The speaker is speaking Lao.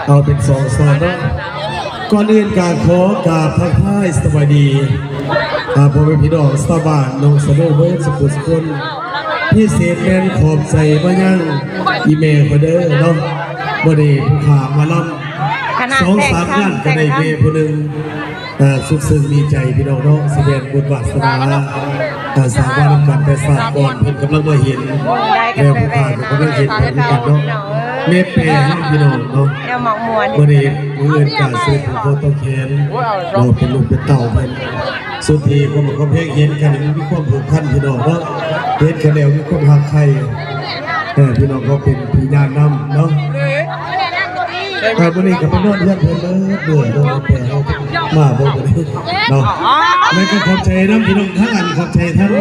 ເອົາເປັນສອງສາມເນາະ. ກ່ອນອື່ນກໍຂໍກາບທັກທາຍສະບາຍດີ ອ່າ ພໍ່ແມ່ພີ່ນ້ອງຊາວບ້ານໜອງສະໂນເບິດສຸຂູສຸຄົນ, ພິເສດແມ່ນຂອບໃຈມາຍັງອີ່ແມ່ຂ້ອຍເດີເນາະ. ມື້ນີ້ຜູ້ຂ້າມາລຳ ສອງສາມງານກໍໄດ້ແມ່ຜູ້ໜຶ່ງ ອ່າ ສຸກເຊິ່ງດີໃຈພີ່ນ້ອງເນາະ, ຊິແມ່ນບຸນວາສະໜາ ອ່າ ສ້າງມານຳກັນແຕ່ຊາດກ່ອນ, ເພິ່ນກຳລັງມາເຫັນ ແລ້ວຜູ້ຂ້າກໍກຳລັງເຫັນເພິ່ນຄືກັນເນາະ. ແມ່ແປເຮົາພີ່ນ້ອງເນາະ ແລ້ວໝາກມ່ວນ ມື້ນີ້ມື້ອື່ນກະຊິໄດ້ຜູກຄໍຕໍ່ແຂນເນາະ ເປັນລູກເປັນເຕົ້າເພິ່ນ. ສຸດທີ່ຄວາມຮັກຄວາມແພງ ເຫັນກັນມີຄວາມຜູກພັນພີ່ນ້ອງເນາະ, ເຫັນກັນແລ້ວມີຄວາມຮັກໃຄ່ ເອີ ພີ່ນ້ອງເຮົາເປັນພະຍານນຳເນາະ. ອ່າ ມື້ນີ້ກໍໄປນອນເຮືອນເພິ່ນເບີດເດືອນເນາະ ແຕ່ເຮົາມາບໍ່ໄດ້ເນາະ. ແລ້ວກໍຂອບໃຈນຳພີ່ນ້ອງທັງອັນ ຂອບໃຈທັງ